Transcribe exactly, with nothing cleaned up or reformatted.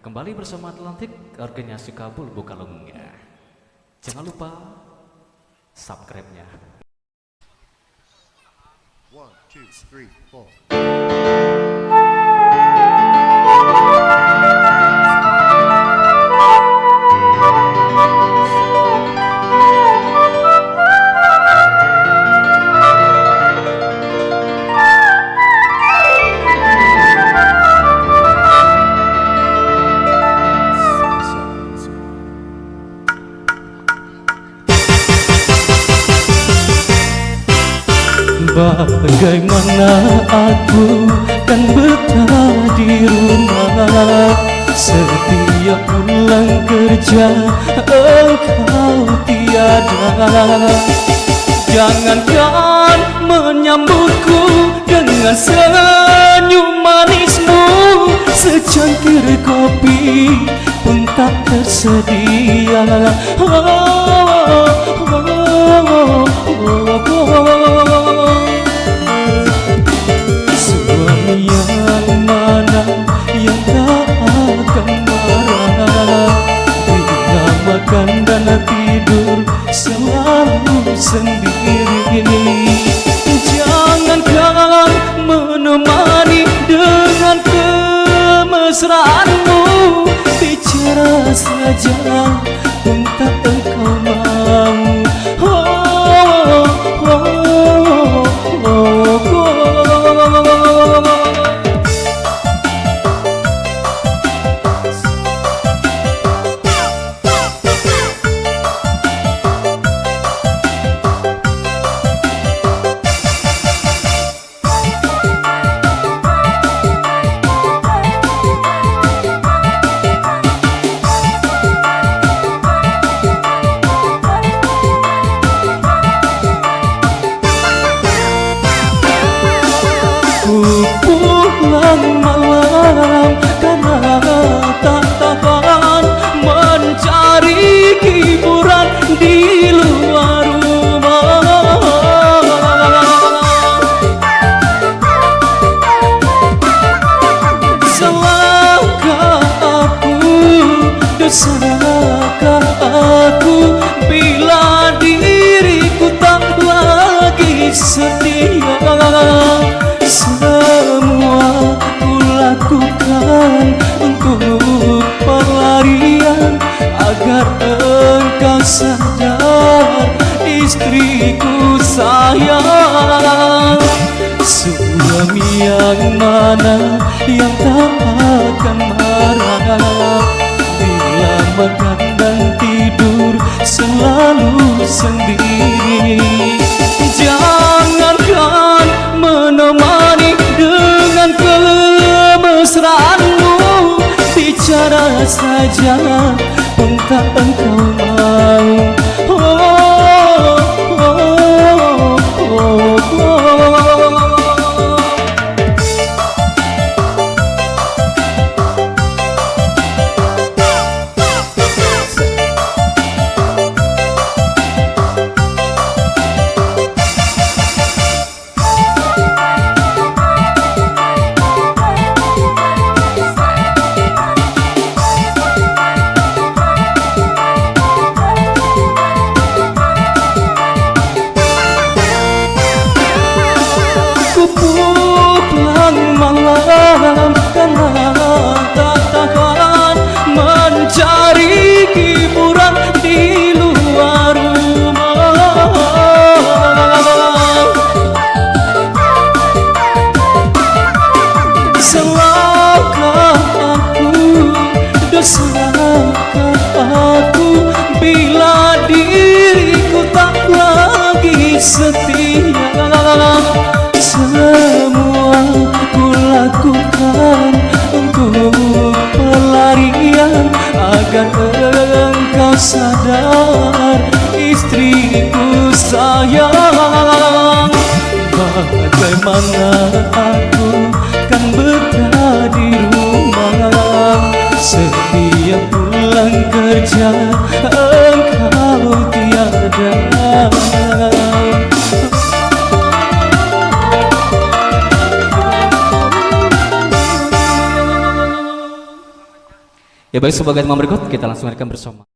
Kembali bersama Atlantik, organnya Sukabul Bukalung. Jangan lupa subscribe-nya. One, two, three, four. Bagaimana aku kan betah di rumah, setiap pulang kerja engkau tiada. Jangankan menyambutku dengan senyum manismu, secangkir kopi pun tak tersedia. Oh, oh, oh, oh, oh. Suami yang mana yang tak akan marah bila makan dan tidur selalu sendiri? Jangankan menemani dengan kemesraanmu, bicara saja pun tak engkau mau. Oh, oh, oh, oh, oh. Ku pulang malam karena tak tahan mencari hiburan di luar rumah. Salahkah aku, dosakah aku, bila diriku tak lagi setia? Semua kulakukan untuk pelarian, agar engkau sadar, istriku sayang. Suami yang mana yang tak akan marah bila makan dan tidur selalu sendiri? Jangankan menemani dengan kemesraanmu, bicara saja pun tak engkau mau. Oh, oh, oh, oh, oh. Ku pulang malam karena tak tahan mencari hiburan di luar rumah. Salahkah aku, dosakah aku, bila diriku tak lagi setia? Semua kulakukan untuk pelarian, agar engkau sadar, istriku sayang. Bagaimana aku kan betah di rumah, setiap pulang kerja engkau tiada. Ya baik, sebagai teman berikut, kita langsung dengarkan bersama.